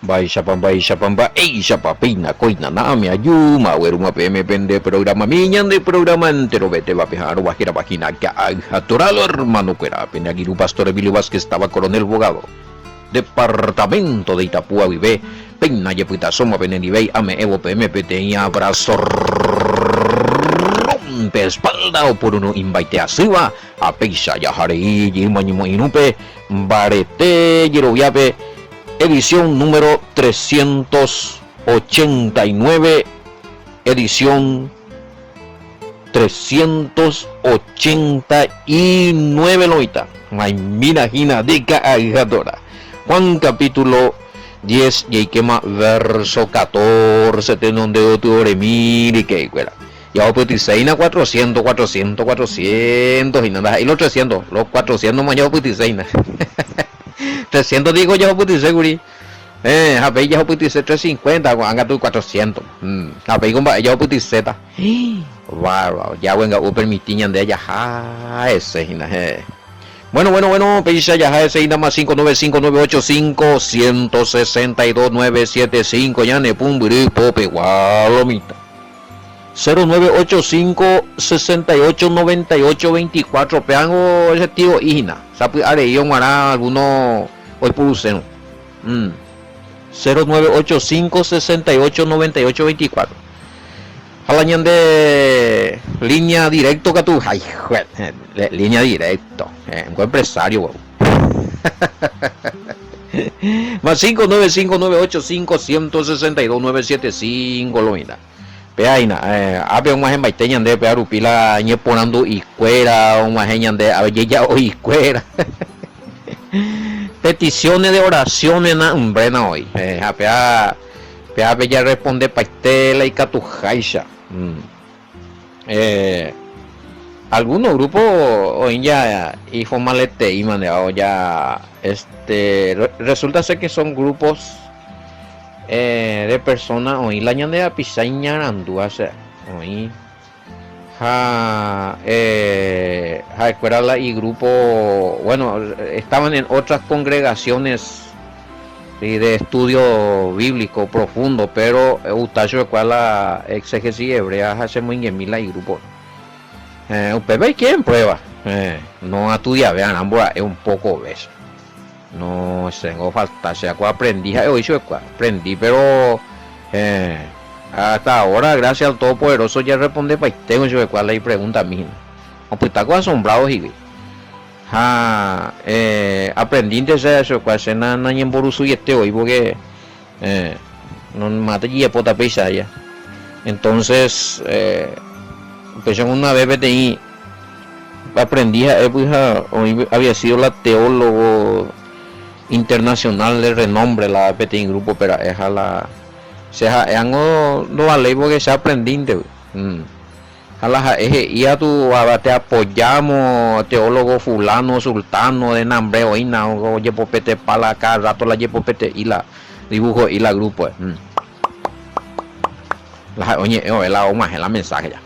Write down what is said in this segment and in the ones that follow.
Mba'éichapa, mba'éichapa, mba'éichapa, péina kóina na'ãme ajúma aguerúma peẽme pende programami, ñande programa enterovetéva peha'arõva hérava hína Ka'ay ha Torado hermano-kuéra, pene angirũ Pastor Emilio Vázquez táva Coronel Bogado, departamento de Itapúa guive, péina jepytasóma penendivéi ame'ẽvo peẽme peteĩ abrazo rompe espalda opururũ imbaite asýva ha péicha jaha rei jeýma ñemo'irũpe mbarete jeroviápe Edición número 389 Edición 389 loĩta. Maimína hína de ka'ay ha Dora. Juan capítulo 10 jaikéma verso 14 tenonde gotyo oremi ryke'ykuéra. Ja opytyséina 400, 400, 400 hína, ndaha'éi los 300, los 400 ma ja opytyséina. 300 niko jahupytyse kuri. Héẽ, ha péi jahupytyse 350, ko'ág̃a katu 400. Ha péiko mba'e jahupytyséta. Bárbaro, Yahweh nga'u opermiti ñande jaha hese hína, héẽ. Bueno, bueno, bueno, péicha jaha hese hína más 595 985 162 975 ñane pumbyry popegua lo mitã. 0985 68 98 24 péango ese tiro'i hína, sapy'a rei og̃uarã alguno oipurusérõ. 0985 68 98 24 Ha la ñande línea directo katu, hái, línea directo, nko empresario gua'u. Más 595 985 162 975 lo hína. Péa hína, ápe og̃uahẽmbaite ñande péa rupi la ñeporandu'ikuéra, og̃uahẽ ñande jeja'o'ikuéra. Peticiones de oraciones na ymbréna oĩ. Ha péa, péape jarrespondepaite la ikatuháicha. Algunos grupo oĩ ja iformaleteíma ndéva ja este resulta ser que son grupos de persona oĩ la ñande rapicha iñarandúva che oĩ ha ha'ekuéra la igrupo bueno estaban en otras congregaciones de estudio bíblico profundo pero ogusta chupekuéra la exégesis hebrea ha chemoingemi la igrupo upépe aike en prueba no astudiave arã mbora'e un poco vez. No, chéngo ofalta, che ako aprendí ha'e oĩ chupekuéra, aprendí pero eh, hasta ahora gracias al Todopoderoso ja respondepaiténgo chupekuéra la ipreguntami hína. Opyta ko asombrado hikuái. Ha eh, aprendínte che chupekuéra, che na nañemborusuiete voi porque eh, no mate jejapóta péicha aja. Entonces eh, upéicha una vez peteĩ Aprendí ha'e pyha oĩ había sido la teólogo internacional de renombre la peteĩ grupo pe ra'e ha la che ha'e ángo ndovaléi porque che aprendínte ha la ha'e he'i katu te apoyamos teólogo fulano sultano de nambre oĩna ojepopetepa la cada rato la jepopete'i la dibujo'i la grupo-pe. La ha'e oñe'ẽ ove la og̃uahẽ la mensaje ja.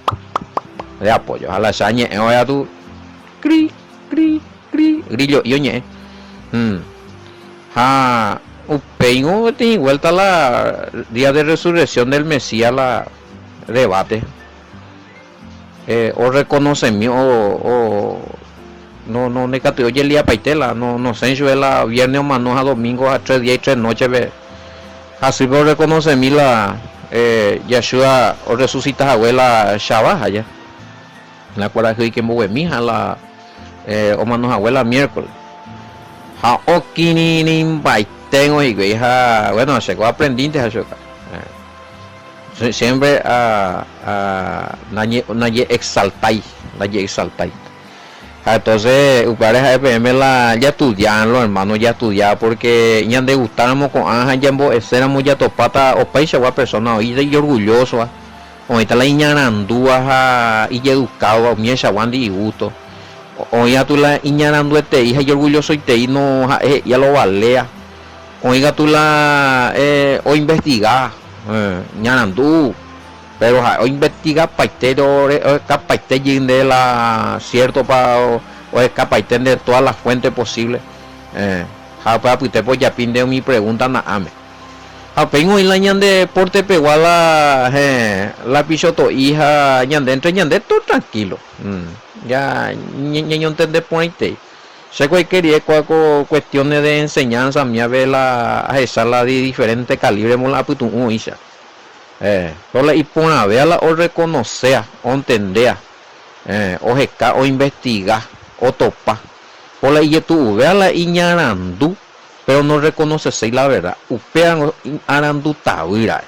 De apoyo. Ha la che añe'ẽ ove katu cri, cri, cri, grillo'i oñe'ẽ. Ha upéingo peteĩ vuelta la día de resurrección del Mesías la debate. Orreconoce-mi o no no ndaikatúi ojeliapaite la no nosẽi chupe la viernes omano ha domingo ha tres día y tres noche-pe hasýpe orreconoce-mi la Yeshua orresucita hague la Shabbat aja la kuarahy oike mbovymi ha la omano hague la miércoles ha okirirĩmbaiténgo hikuái ha bueno che ko aprendínte ha chupe. Siempre a naje exaltái, naje exaltái. Ha entonces upévare ha'e peẽme la jastudia los hermanos jastudia porque ñande gustáramo ko'ã ha ñambo'eséramo jatopáta opaichagua persona oĩ ijorgullósova, oĩta la iñarandúva ha ijedukádova umiachaguándi igusto. Oĩ katu la iñaranduetei ha ijorgullosoitei no ha'e he'íva lo valea. Oĩ katu la oinvestiga ñarandu, péro ha'e oinvestigapaite ohekapaite jey nde la siértopa, ohekapaite nde tóda la fuénte posívle. Ha upe apytépe ojapi nde umi pregúnta na'ãme. Ha upéi oĩ la ñande porte pegua la heẽ la pichoto'i ha ñande entre ñande todo tranquilo. Ya ñañontende porãitei. Che ko aike rire kua ko cuestiones de enseñanza miave la ahecha la de diferente calibre mo la apytu'ũ oĩcha. Heẽ, pero la iporãvéa la orreconosea, ontendea, heẽ, oheka, oinvestiga, otopa. Por la ijetu'uvéa la iñarandu, pero norreconoceséi la verdad. Upévango arandu tavy ra'e.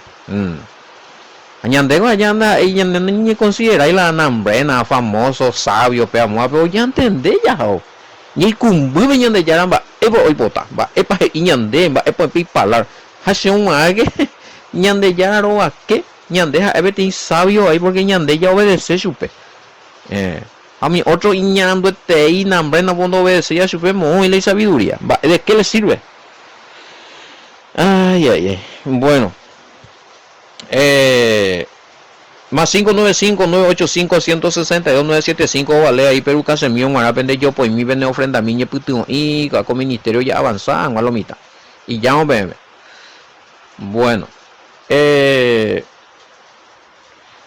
Ha ñandéko aja ndaha'éi ñande nañeñeconsiderái la nambrena, famoso, sabio pe amóva, pero ñantende jahao. Ñaikũmbýpe Ñandejára mba'épa oipota, mba'épa he'i ñande, mba'épa oĩ pe ipalabra. Ha che og̃uahẽke Ñandejára rovake, ñande ha'e peteĩ sabio vai porque ñande jaobedece chupe. Ha umi ótro iñaranduetei nambre nopondoobedecéiva chupe, moõ oĩ la isabiduría. Mba'e, de qué le sirve? Ay, ay, ay. Bueno. Eh, más 595 985 162 975 ovale ahí Peru Casemiro g̃uarã pende jopoimi pene ofrendami ñepytyvõ'i ko ministerio ja'avansa hag̃ua lo mitã. Ijárõ peẽme. Bueno. Eh,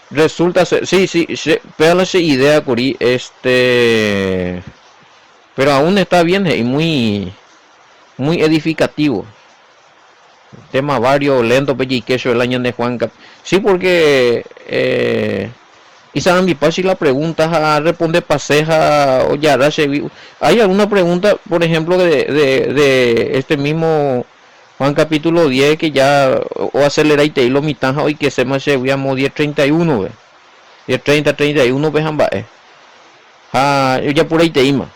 resulta ser, sí, sí, che, péva la che idea kuri, este, pero aún está bien he'i, muy, muy edificativo. Tema vario lento pe jeike chupe la ñande Juan cap. Sí, porque eh, isarambipa si la pregunta ha responde pase ha ojarra chegui. Hay alguna pregunta, por ejemplo, de, de, de este mismo Juan capítulo 10 que ya oaceleraitei lo mitã ha oikeséma chegui amo 10:31 pe. 10:30, 31 pe ha mba'e. Ha ojapuraiteíma.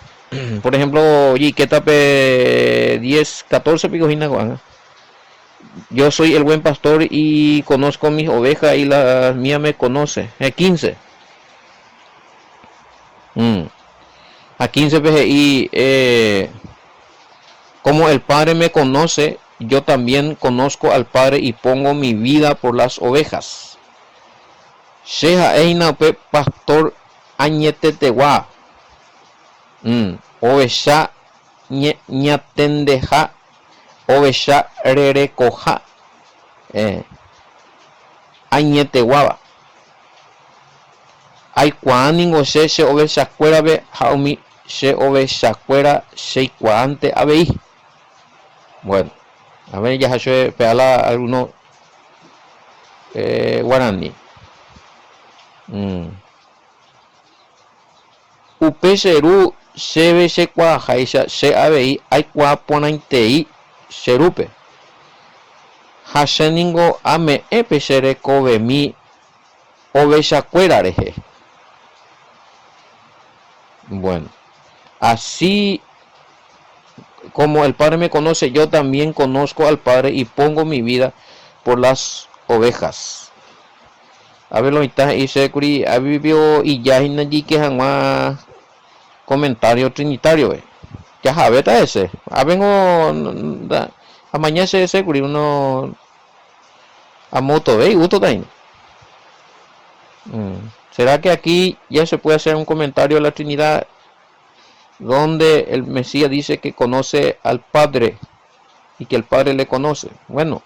Por ejemplo, ojeikéta pe 10, 14 piko hína ko'ág̃a. Yo soy el buen pastor y conozco mis ovejas y las mías me conocen. 15. Ha 15 pe he'i, eh, Como el Padre me conoce, yo también conozco al Padre y pongo mi vida por las ovejas. Che ha'e hína upe pastor añetetegua. Ovecha ñatendeha, ovecha rerekoha añeteguáva. Aikuaa ningo che che ovechakuérape ha umi che ovechakuéra cheikuaánte avei. Bueno, a ver jaha che pe'a la alguno guarani. Upe che ru chéve chekuaaháicha che avei aikuaa porãitei che rúpe. Ha che ningo ame'ẽ pe che rekovemi ovechakuéra rehe. Bueno, así como el Padre me conoce, yo también conozco al Padre y pongo mi vida por las ovejas. A ver lo mitã he'i chéve kuri avivio ija hína jeike hag̃ua comentario trinitario-pe. Jahavéta hese. Ápengo amaña che hese kuri uno amotovéi gústota hína. Será que aquí ya se puede hacer un comentario de la Trinidad donde el Mesías dice que conoce al Padre y que el Padre le conoce? Bueno,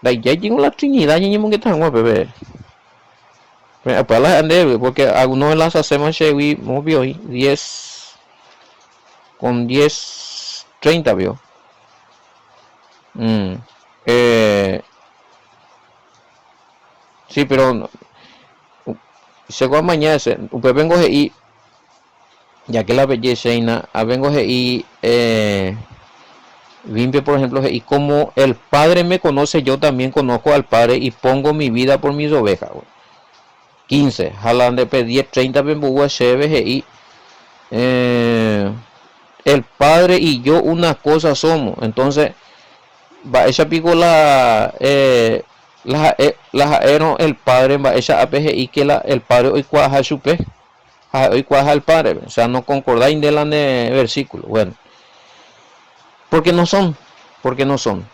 ndaijái ningo la Trinidad ñañemongeta hag̃ua peve. Upéva la he'a ndéve, porque algunos de las hacemos chegui moõpi oĩ 10 con 10, 30 pio. Sí, pero chéko amaña hese, upépengo he'i Ya que la belleza hína, avengo he'i Bímpe por ejemplo he'i como el Padre me conoce yo también conozco al Padre y pongo mi vida por mis ovejas. 15. Ha la nde pe 10, 30 pe mbogua chéve he'i el Padre y yo una cosa somos. Entonces, mba'éicha piko la la ha'e la ha'érõ el Padre mba'éicha ápe he'i que la el Padre oikuaaha chupe? Ha ha'e oikuaaha el Padre-pe. O sea, noconcordái nde la ne versículo. Bueno, porque no son, porque no son.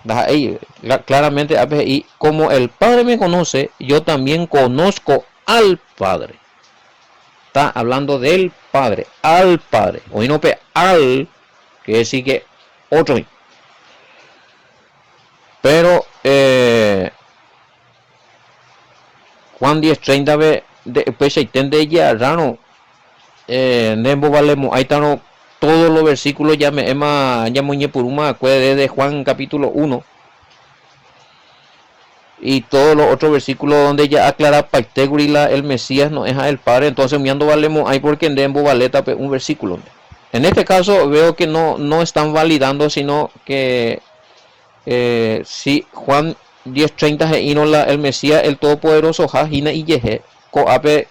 Ndaha'éi, claramente ápe he'i, como el Padre me conoce, yo también conozco al Padre. Está hablando del Padre, al Padre. Oĩrõ pe al, quiere decir que otro oĩ. Pero eh, Juan 10:30-pe nde upeichaite nde eje'arrárõ eh, nde mbovalemo'ãitarõ todos los versículos jame'ẽma ñamoñepyrũma va'ekue desde Juan capítulo 1 y todos los otros versículos donde ya aclarapaitékuri la el Mesías no'ẽha el Padre, entonces umía ndovalemo'ãi porque nde embovaléta pe un versículo-nte. En este caso veo que no, no están validando sino que eh, si Juan 10:30 he'írõ la el Mesías el Todopoderosoha hína ijehe, ko'ápe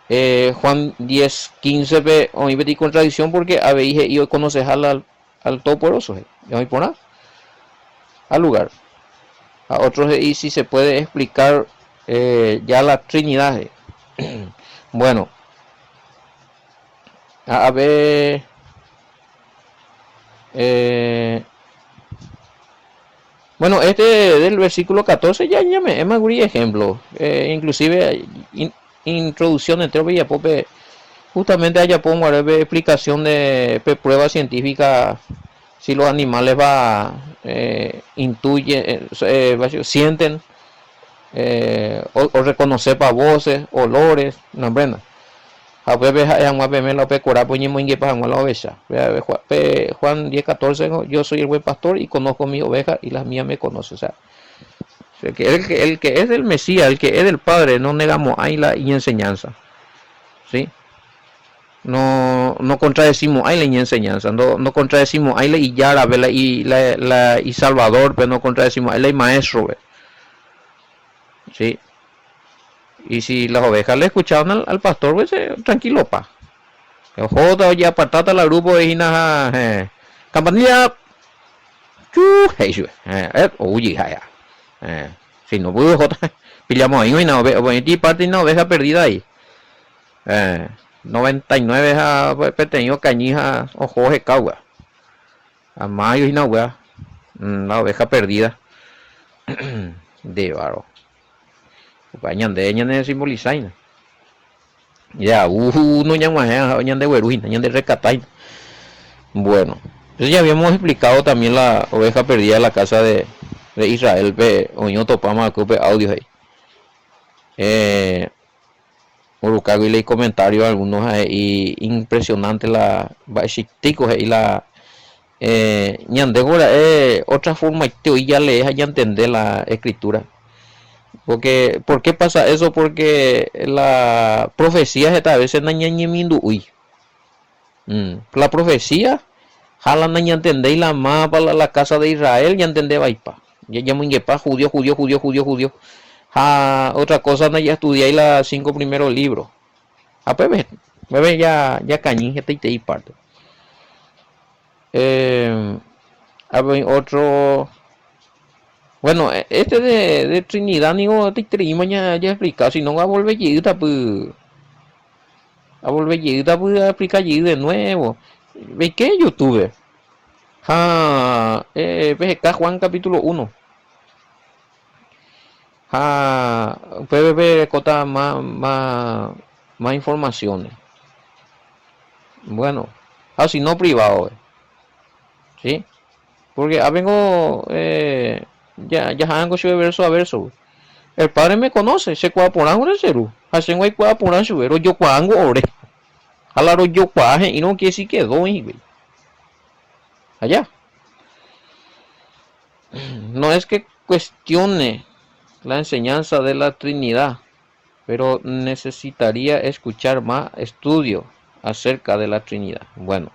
eh, Juan 10:15-pe oĩ peteĩ contradicción porque avei he'i oikonoseha la al Todopoderoso he'i, oĩ porã ha lugar. Ha otro he'i si se puede explicar eh, ya la Trinidad he'i. Bueno, ha ave eh, bueno, este del versículo 14 ya ñame'ẽma kuri ejemplo, eh, inclusive in, introducción entero pejapópe justamente ajapo guare pe explicación de pe prueba científica si los animales va eh, intuye, eh, eh sienten eh, o, o reconocepa voces, olores, no, Brenda. Ha upépe ha'e hag̃ua peẽme la upe korápe oñemoingepa hag̃ua la ovecha. Pe Juan 10:14 niko, Yo soy el buen pastor y conozco mis ovejas y las mías me conocen. O sea, el que, el que, el que es del Mesías, el que es del Padre, no negamo'ãi la iñenseñanza. ¿Sí? No, no contradecimo'ãi la iñenseñanza, no, no contradecimo'ãi la ijárape, la, la, la isalvadorpe, no contradecimo'ãi la imaestrope. ¿Sí? Y si las ovejas le escuchaban al, al pastor, pues eh, tranquilo pa. Ohóta ojeapartáta la grupo hína eh, campanilla chu he'i chupe. Eh, eh, ou jey ha'e. Eh, si no pudo ohóta pillamo'ãi oĩna ove, oĩti parte hína oveja perdida ahí. Eh, 99 ha peteĩ okañy ha oho oheka upéva. Ha mayo hína upéva, la oveja perdida. Ndévaro. Upéva ñande ñane simboliza hína. Ja'u noñag̃uahẽ ha ñandegueru hína, ñanderrekata hína. Bueno, entonces ya habíamos explicado también la oveja perdida de la casa de, de Israel pe oĩ otopáma va'ekue upe audio he'i. Eh, Orukágui la icomentario algunos ha he'i impresionante la mba'eichaitéiko he'i la eh, ñandéko ra'e otra formaite oĩ jalee ha ñantende la escritura. Porque, ¿por qué pasa eso? Porque la profecía heta veces nañañemindu'úi. Mm, la profecía ha la nañantendéi la mapa la, la casa de Israel ñantende vaipa. Jamoingepa judío, judío, judío, judío, judío. Ha otra cosa najaestudiái la cinco primeros libros. Ha peve, peve ya, ya kañy hetaitei parte. Eh, avei otro bueno, este de, de Trinidad ningo hetaitereíma ña, ya explica, si no avolve jeýta py avolve jeýta py a explica jey de nuevo. Veike YouTube ha eh, peheka Juan capítulo 1. Ha upépe perekóta más, más, más informaciones. Bueno, ha si no privado, ¿sí? Porque ah, vengo, eh, ya, ya hango chupe verso a verso. El Padre me conoce, chekuaa porã che Ru, ha chéngo aikuaa porã chupe, rojokuaángo ore. Ha la rojokuaa he'írõ que si quedó hikuái. Allá. No es que cuestione la enseñanza de la Trinidad, pero necesitaría escuchar más estudio acerca de la Trinidad. Bueno,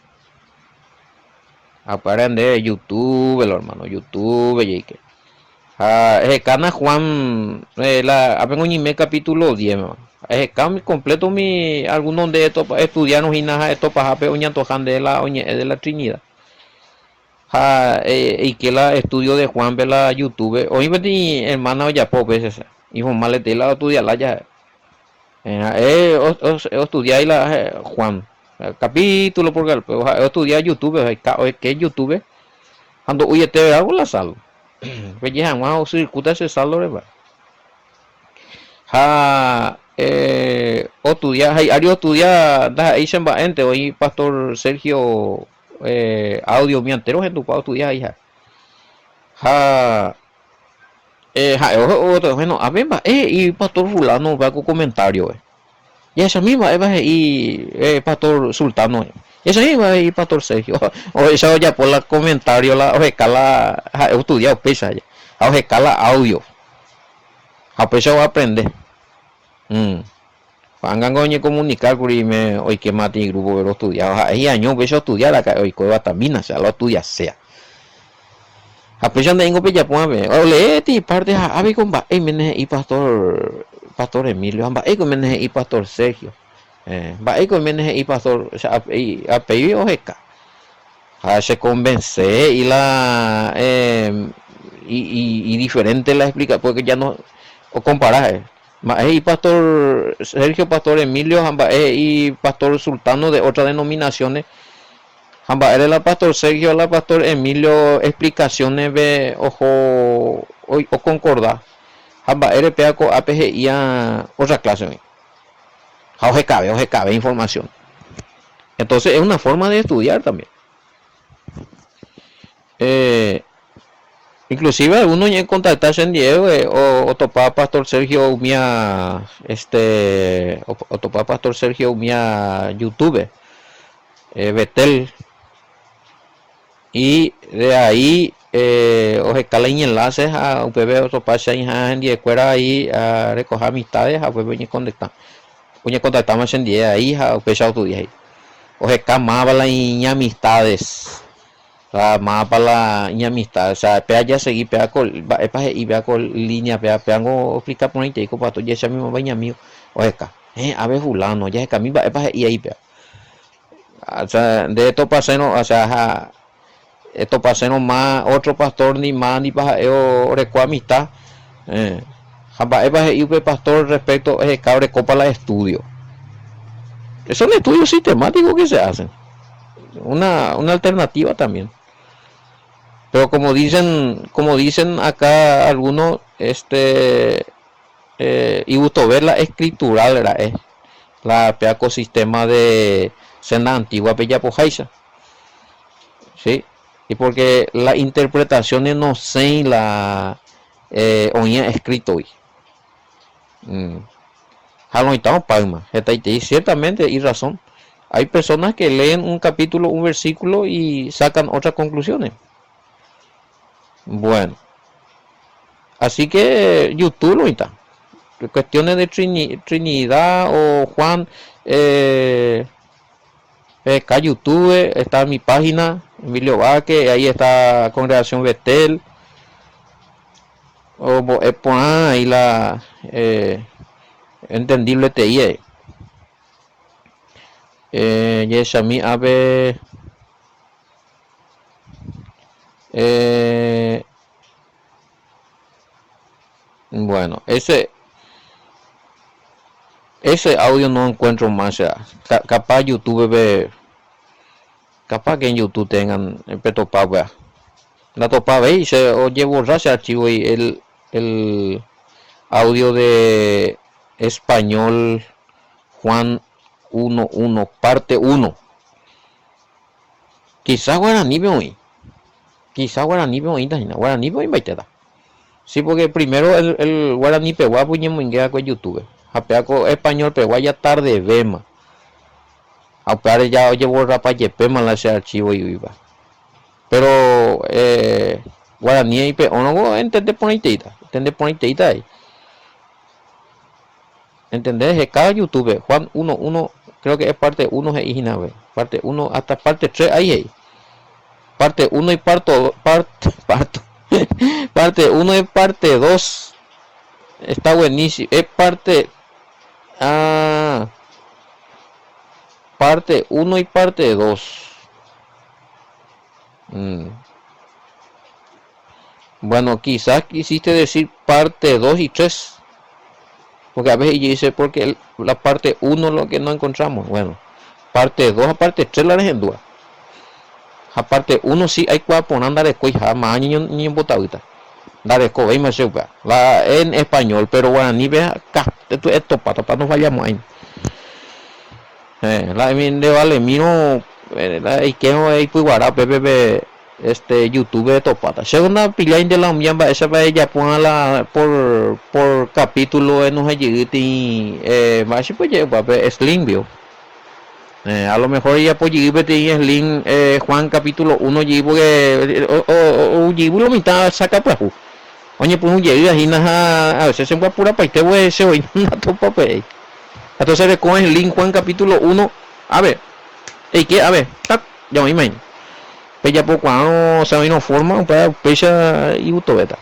aparte de YouTube, hermano, YouTube, jeike. Ha ehekána Juan, eh, la, ápengo oñeime capítulo 10, eheka completo mi alguno nde estudiarõ hína ha etopahápe oñantoja nde la oñe'ẽ de la Trinidad. Ha eike la estudio de Juan-pe la YouTube, oĩ peteĩ hermana ojapo upéicha che, informal-etei la ostudia lája ha'e. Ha'e ostudiái la Juan, capítulo por capítulo, ha'e ostudia YouTube-pe, oike YouTube-pe ha ndo'uiete verá la saldo. Peje hag̃ua osyrykúta che saldo-re mba'e. Ha ostudia, ha hi'ári ostudia ndaha'éi che mba'énte, oĩ pastor Sergio audio umi entero ohendupa ostudia ha'e. Ha. Ha'e bueno, ápe mba'e he'i pastor fulano upéva ko comentario-pe. Jahechami mba'épa he'i pastor sultano, jahechami mba'épa he'i pastor Sergio. Ohecha ojapo la comentario la oheka la ha'e ostudia upéicha ha oheka la audio ha upéicha oaprende. Ko'ág̃a oñekomunika kuri ime oikéma peteĩ grupo-pe rostudiáva, ha'e hi'año upéicha ostudia raka'e oikóva tamína che la ostudiaséa. Ha péicha nde'íngo pejapóva peẽ. Olee peteĩ párte ha ápiko mba'e oiméne he'i pastor, pastor Emilio, ha mba'éiko oiméne he'i pastor Sergio, mba'éiko oiméne he'i pastor, apéi oheka. Ha chekonvense he'i la idiferénte la explika, pórke ya no okompara ha'e. Mba'e he'i pastor Sergio, pastor Emilio ha mba'e he'i pastor Sultano de otra denominaciones ha mba'ére la pastor Sergio ha la pastor Emilio explicaciones-pe oho oconcorda ha mba'ére péva ko'ápe he'íva otra clase oĩ ha ohekave ohekave información. Entonces es una forma de estudiar también. Inclusive alguno oñecontacta chendive otopa pastor Sergio umía este otopa pastor Sergio umía YouTube Betel y de ahí oheka la iñenlace ha upépe otopa che aĩha hendiekuéra ahí arekoha amistades ha upépe oñeconecta oñecontactama chendie ahí ha upéicha ostudia he'i oheka máva la iñamistades. Ha mávapa la iñamista? Osea, péa jasegi péa ko, mba'épa he'i péa ko línea péa, péango oexplika porãitei ko pastor, jahechami mávapa iñamígo, oheka, héẽ, ápe fulano, jahekami mba'épa he'i ai péa. Osea, nde etopasérõ, osea, ha etopasérõ ma ótro pastor ni mávandi pa ha'e oreko amista, héẽ, ha mba'épa he'i upe pastor respecto eheka orekópa la estudio. Son estudios sistemáticos que se hacen. Una, una alternativa también. Pero como dicen, como dicen acá algunos, este, eh, y gusto ver la escritural ra'e, la pe ecosistema de senda antigua pejapoháicha. ¿Sí? Y porque la interpretación nosẽi la eh, oĩva escrito-gui. Mm. Ha roĩta opáyma. Hetaitei, ciertamente, y razón. Hay personas que leen un capítulo, un versículo y sacan otras conclusiones. Bueno. Así que YouTube roĩta. Cuestiones de Trinidad o Juan, eh, acá YouTube, está mi página, Emilio Vázquez, ahí está Congregación Betel. Ombo'e porã ahí la entendible te'i ahí. Jahechami ápe bueno, ese ese audio no encuentro más che capaz youtube pe capaz que en youtube tengan petopa upéva. Ndatopavéi che ojeborra che archivo-gui el el audio de español Juan 1, 1, parte 1. Quizá guaranípe oĩ. Quizá guaranípe oĩta hína. Guaranípe oĩmbaitéta. Sí, porque primero el, el guaranipegua pues oñemoinge va'ekue YouTube-pe. Ha péva ko español-pegua ya tardevéma. Ha upévare ya ojeborrapa jepéma la che archivo-gui oĩva. Péro guarani aipe'órõvo entende porãiteíta, entende porãiteíta avei. Entende heka YouTube-pe, Juan uno uno, creo que es parte uno he'i hína upépe, parte uno hasta parte tres ahí he'i. Parte uno y parto, parte, parto, parte uno y parte dos está buenísimo, es parte, ah, parte uno y parte dos. Mm. Bueno, quizás quisiste decir parte 2 y 3. Porque a veces ella dice porque la parte 1 lo que no encontramos. Bueno, parte 2 a parte 3 la rehendúa. Ha parte 1 sí aikuaa porã ndarekói ha máva ñembotavýta. Ndarekovéima che upéva. La en español, pero guaranípe katu etopátapa no fallamo'ãi. La nde valemírõ la eikérõ eipyguara upépe pe. Este youtube etopáta. Chéko ndapilláinte la umía mba'éichapa ejapo'ã la por por capítulo enohẽ jey tei mba'éichapa oje'e upévape Slim-gui. A lo mejor ejapo jey peteĩ Slim Juan capítulo uno jey porque ou jey lo mitã sáka pyahu. Oñepyrũ jeýva hína ha a veces chembyapurapaite porque che voi ndatopape'éi. Entonces ereko Slim Juan capítulo uno, ave, eike ave, tac, ja oĩma hína. Pejapokuaárõ osẽ oĩrõ forma, upéva upéicha igustovéta.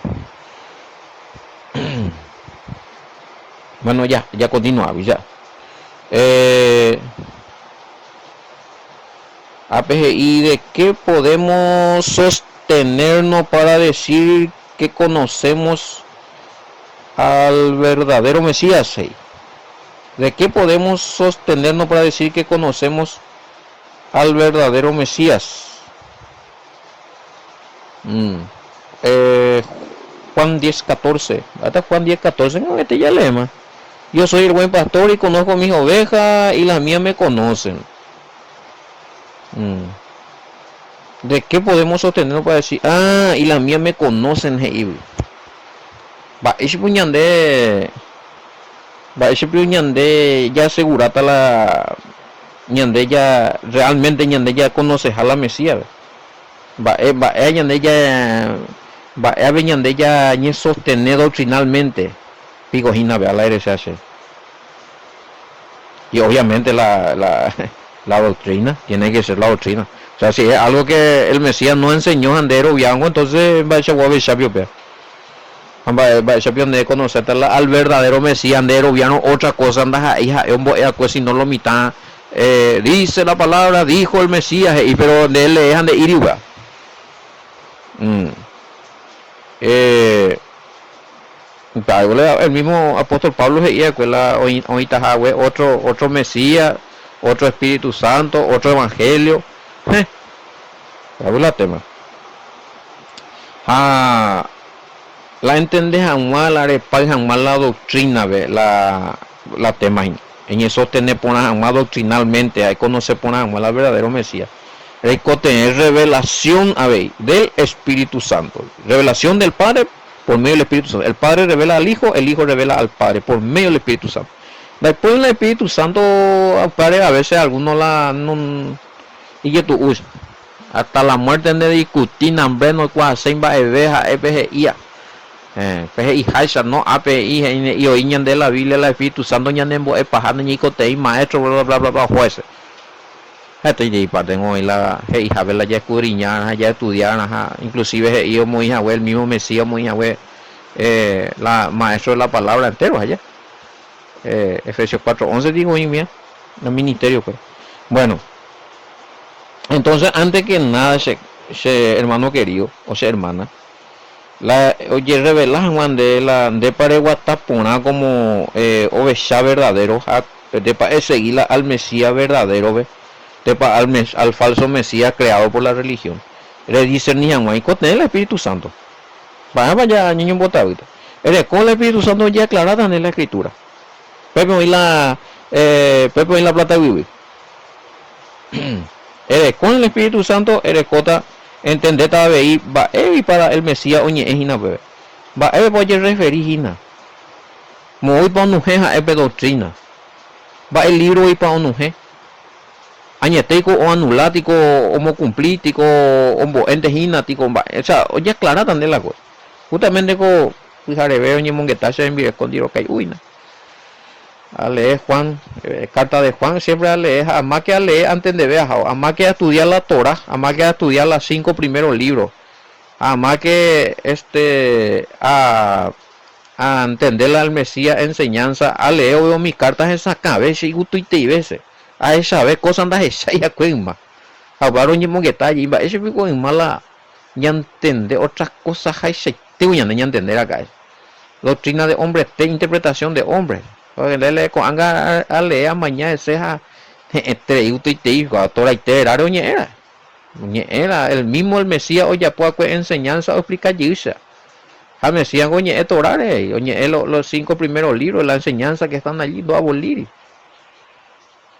Bueno, ya, ya continuágui ya. Eh, ápe he'i de qué podemos sostenernos para decir que conocemos al verdadero Mesías, he'i. De qué podemos sostenernos para decir que conocemos Al verdadero Mesías. Mm. Eh, Juan 10, 14. Hasta Juan 10, 14, no, este ya leema. Yo soy el buen pastor y conozco mis ovejas y las mías me conocen. Mm. ¿De qué podemos sostenernos para decir, ah, y las mías me conocen, he'ígui? Mba'éichapa ñande, mba'éichapa ñande jaaseguráta la Ñande ja realmente ñande jakonoseha la Mesías-pe. Mba'e mba'éa ñande ja mba'éape ñande ja ñesostene doctrinalmente piko hína pe ala erecha che. Y obviamente la la la doctrina, tiene que ser la doctrina. O sea, si es algo que el Mesías no enseñó ha nde eroviángo, entonces mba'eichagua ovechápio upéva. Ha mba'e mba'éichapio nde ekonoséta la al verdadero Mesías nde eroviárõ ótra kósa ndaha'éi ha'e ombo'e akue sino lo mitã dice la palabra, dijo el Mesías he'i péro nde elee ha nde'íri upéva. El mismo apóstol Pablo he'i va'ekue la oĩtaha hague ótro ótro Mesías, ótro Espíritu Santo, ótro evangelio. Hẽ! Upéva la téma. Ha la entende hag̃ua, la repáy hag̃ua la doctrina-pe la la tema hína. Eñesostene porã hag̃ua doctrinalmente ha ekonose porã hag̃ua la verdadero Mesías. Reikotevẽ revelación avei del Espíritu Santo. Revelación del Padre por medio del Espíritu Santo. El Padre revela al Hijo, el Hijo revela al Padre por medio del Espíritu Santo. Ndaipóri la Espíritu Santo upévare a veces alguno la no ijetu'úicha. Hasta la muerte nde discuti nambre noikuaaséi mba'eve ha'e pe he'íva. Héẽ, pe he'iháicha, no ápe he'i, he'i ne'i oĩ ñande la Biblia, la Espíritu Santo ñanembo'e paha ñañeikotevẽ maestro bla bla bla bla oho hese. Heta jey parte oĩ la he'ihápe la jaescudriñarã ha jaestudiarã ha inclusive he'i omoĩ hague el mismo Mesías omoĩ hague la maestro de la palabra entero aja. Efesios 4:11 digo oĩ umíva la ministerio kuéra. Bueno. Entonces, antes que nada, che, che hermano querido, o che hermana, la ojerrevela hag̃ua nde la ndépa reguata porã como eh, ovecha verdadero ha ndépa esegi la al Mesías verdadero-pe, ndépa al, al falso Mesías creado por la religión, rediscerni hag̃ua ikotevẽ la Espíritu Santo. Mba'épa ja ñañombotavýta? Ereko la Espíritu Santo ojeaclaráta nde la Escritura. Pépe oĩ la, eh, pépe oĩ la plata guyguy. Ereko el Espíritu Santo erekóta entendéta avei mba'éguipa la el Mesías oñe'ẽ hína upépe. Mba'épepa ojerreferi hína? Moõipa onuhẽ ha'e pe doctrina? Mba'e lívroguipa onuhẽ? Añetéiko oanula tiko omokumpli tiko ombo'énte hína tiko mba'e? Osea, ojeaclaráta nde la kósa. Justamente ko pyhareve oñemongeta che rembireko ndirokai'úina. Alee Juan, carta de Juan, siempre alee ha amáke alee antendeve ahávo, amáke aestudia la Torá, amáke aestudia la cinco primero libro, ha amáke este a antende la el Mesías enseñanza, aleévo umi carta hesakãve che igustoitei vése, ahechave cosa ndahechái akue yma. Ha upéva roñemongeta jey mba'éicha piko yma la ñantende otra cosa haichaitégui ñande ñantende raka'e. Doctrina de hombre pe interpretación de hombre. Nde ko'ág̃a alee amaña hese ha he'ẽterei gustoitei toraite eráre oñe'ẽra. Oñe'ẽra el mismo el Mesías ojapo va'ekue enseñanza oexplica jeýicha. Ha Mesías niko oñe'ẽ Toráre, oñe'ẽ los cinco primeros libros, la enseñanza que están allí, ndoabolíri.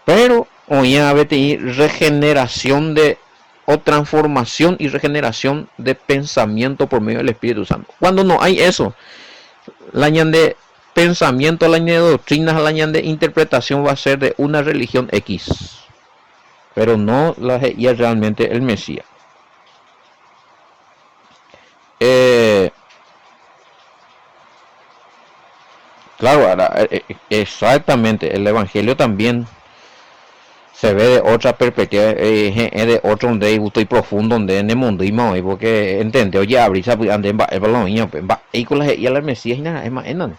Pero oĩva peteĩ regeneración de. o transformación y regeneración de pensamiento por medio del Espíritu Santo. Cuando no hay eso, la ñande pensamiento, la ñande doctrina, la ñande interpretación va a ser de una religión X, pero no la he'ía realmente el Mesías. Eh, claro, ahora, exactamente, el Evangelio también se ve de otra perspectiva, he'ẽ de otro nde igusto iprofundo nde nemondýima oĩ porque entende ojeavri sapy'a nde mba'épa la oĩva upe, mba'éiko la he'íva la Mesías hína ra'e ma'énane,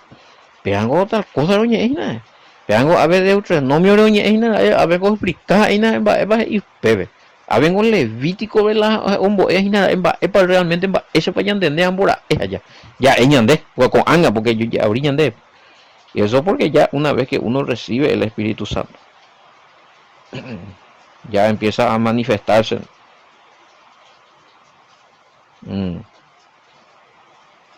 pévango otra kósare oñe'ẽ hína ra'e, pévango ave Deuteronomio-re oñe'ẽ hína ra'e, ápengo oexplika hína mba'épa he'i upépe, ápengo Levítico-pe la ombo'e hína ra'e mba'épa realmente mba'éichapa ñantende ha mbora'e aja, ja'e ñande ko'ág̃a porque ojeavri ñandéve, y eso porque ya una vez que uno recibe el Espíritu Santo. Ya empieza a manifestarse. Mm.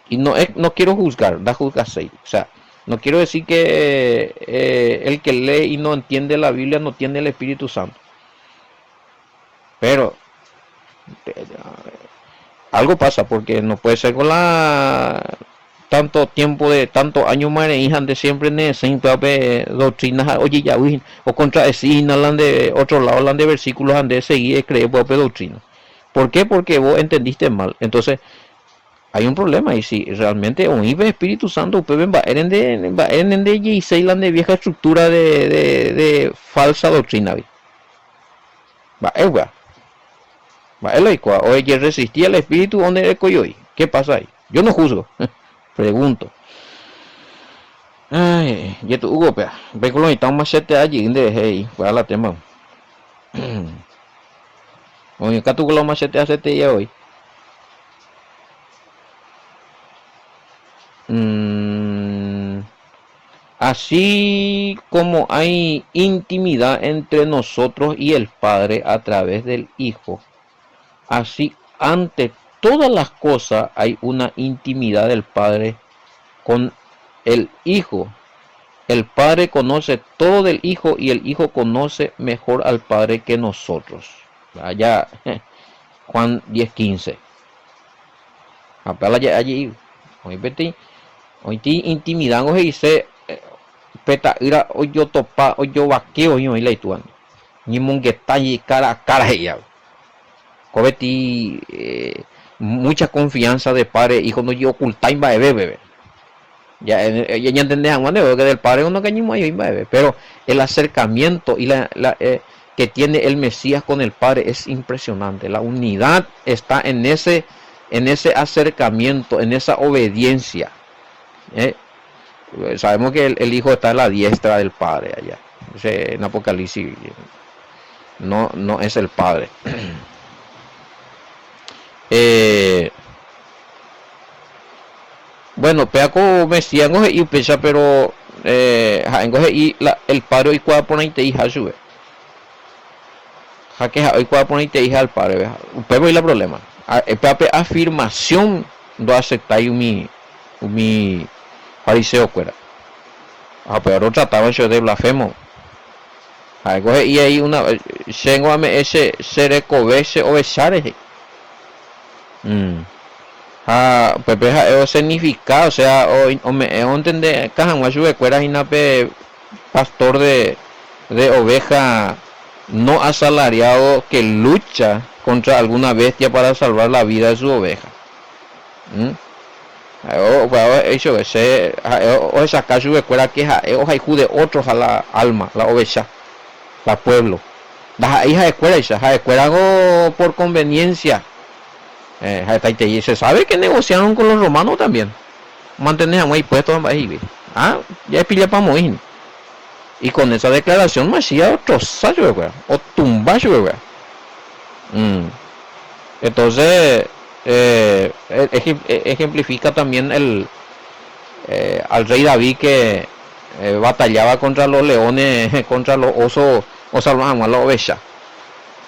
Y no, no quiero juzgar, da juzgaséi. O sea, no quiero decir que eh, el que lee y no entiende la Biblia no tiene el Espíritu Santo. Pero algo pasa porque no puede ser con la tanto tiempo de tanto año mareĩ ha nde siempre ne esẽ upévape doctrina ha ojejavy hína o contradeci hína la nde otro lado la nde versículo ha nde esegui ecree upévape doctrina. ¿Por qué? Porque vos entendiste mal. Entonces hay un problema y si realmente oĩ pe Espíritu Santo upépe mba'ére nde mba'ére nde ndejeiséi la nde vieja estructura de de de falsa doctrina-gui. Mba'e upéva? Mba'e la oikuaa? Oejerresisti al Espíritu o nderekoioi? Qué pasa ahí? Yo no juzgo. Pregunto. Ay, jetu'úko upéva. Upéiko lo mitã omachetea jey nderehe he'i, upéva la tema. Oĩ katu ko la omachetea seteia voi. Mm. Así como hay intimidad entre nosotros y el Padre a través del Hijo, así ante todas las cosas hay una intimidad del Padre con el Hijo. El Padre conoce todo del Hijo y el Hijo conoce mejor al Padre que nosotros. Allá Juan 10:15. Ha pe la ja'e je'i oĩ peteĩ oĩti intimidángo he'ise pe ta'ýra ojotopa ojovake oĩ oĩ la itúandi ñemongeta cara a cara he'i ave. Koveti mucha confianza de padre hijo ndojeocultái mba'eve peve. Ya ñantende hag̃ua ndéve que del padre nokañymo'ãi oĩ mba'eve pero el acercamiento y la la que tiene el Mesías con el Padre es impresionante. La unidad está en ese, en ese acercamiento, en esa obediencia. ¿Eh? Sabemos que el, el Hijo está a la diestra del Padre allá. En Apocalipsis no, no es el Padre. Eh, bueno, péa ko Mesías ngo he'i upéicha, pero eh, ha'éngo he'i la, el Padre oikuaa porãiteiha chupe. Ha ke ha'e oikuaa porãiteiha el Padre-pe. Upépe oĩ la problema. Péa pe afirmación ndoaceptái umi, umi fariseo-kuéra. Ha upéva rotratáva chupe de blasfemo. Ha'éko he'i ai una, chéngo ame'ẽ che, che rekove che ovecha rehe. Mm. Ha upépe ha'e osenifika, osea, ome'ẽ ontendeka hag̃ua chupekuéra hína pe pastor de, de oveja no asalariado que lucha contra alguna bestia para salvar la vida de su oveja. Mm. Ha'e upéva he'i chupe, che, ha'e ohechaka chupekuéra ke ha'e ohayhu de otroha la alma, la ovecha, la pueblo. Ndaha'éi ha'ekuéraicha, ha'ekuérango por conveniencia ha'etaitei. Se sabe que negociaron con los romanos también, omantene hag̃ua ipuesto ha mba'e he'ive. Ha jaepillapamoĩ hína. Y con esa declaración Masías otrosa chupekuéra, otumba chupekuéra. Entonces, ejemplifica también el al rey David que batallaba contra los leones, contra los osos osalva hag̃ua la ovecha.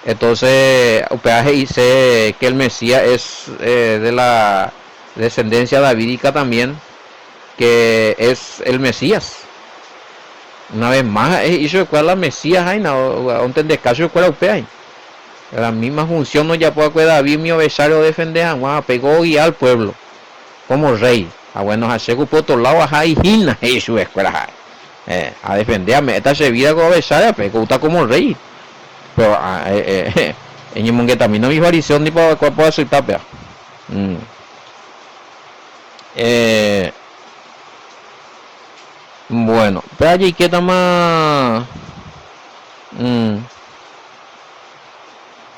Entonces, upéva he'ise que el Mesías es de la descendencia davídica también, que es el Mesías. Una vez más ha'e he'i chupekuéra la Mesías háina, ontendeka chupekuéra upéva hína. La misma función ojapo va'ekue David umi ovecháre odefende hag̃ua ha péiko ogia al pueblo como rey. Ha bueno, ha che ku pe otro lado aha hína, he'i chupekuéra ha'e. Eh, adefende ame'ẽta che vida ko ovecháre ha péiko outa como rey. Pero eñemongetamína umi fariseo ndipa va'ekue apo asyta péva. Eh, bueno, péva jaikétama.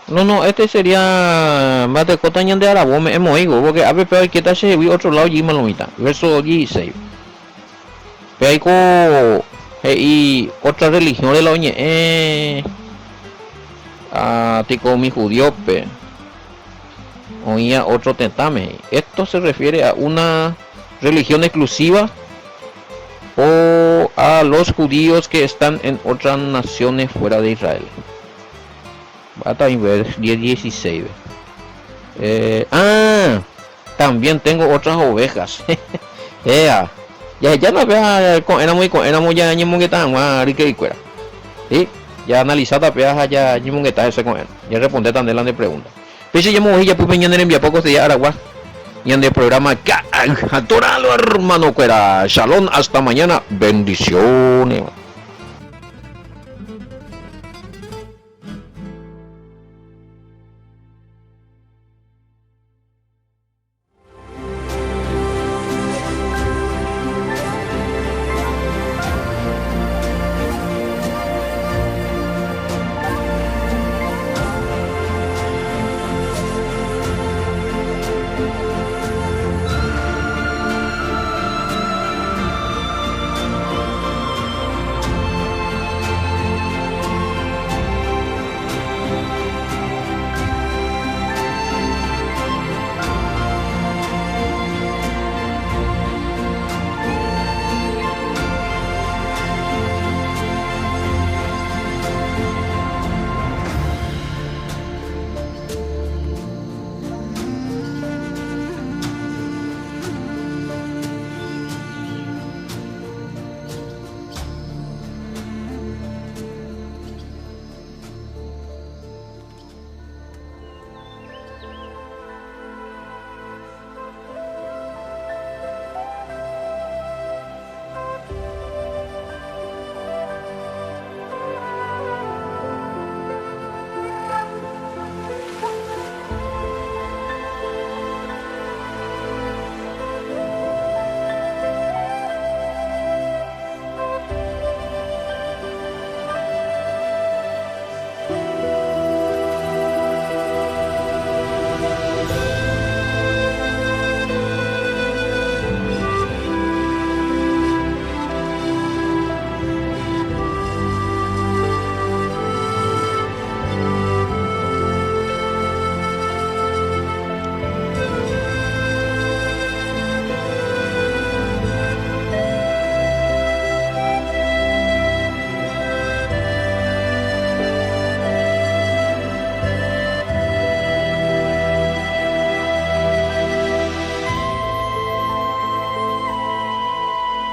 No, no, este sería mbatekóta ñande aravóme emoĩvo, porque ápe péva oikéta chehegui otro lado jeýma lo mitã. Verso 16. Péva ko he'i otra religión-re la oñe'ẽ tiko umi judíope oĩva otro tetãme he'i. Esto se refiere a una religión exclusiva o a los judíos que están en otras naciones fuera de Israel. Mba'épa oĩ ver 10, 16-pe. Eh, ah, también tengo otras ovejas. Ea, jahechána péa ko'ẽramo iko'ẽramo ñañemongeta hag̃ua ryke'ykuéra. Sí, jaanalisáta péa ha jañemongeta hese ko'ẽrõ. Jarrespondéta nde la nde pregunta. Péicha ñamoguahẽ japýpe ñane rembiapo kostedia aragua ñande programa Ka'ay ha Toralo hermano-kuéra. Shalom, hasta mañana. Bendiciones.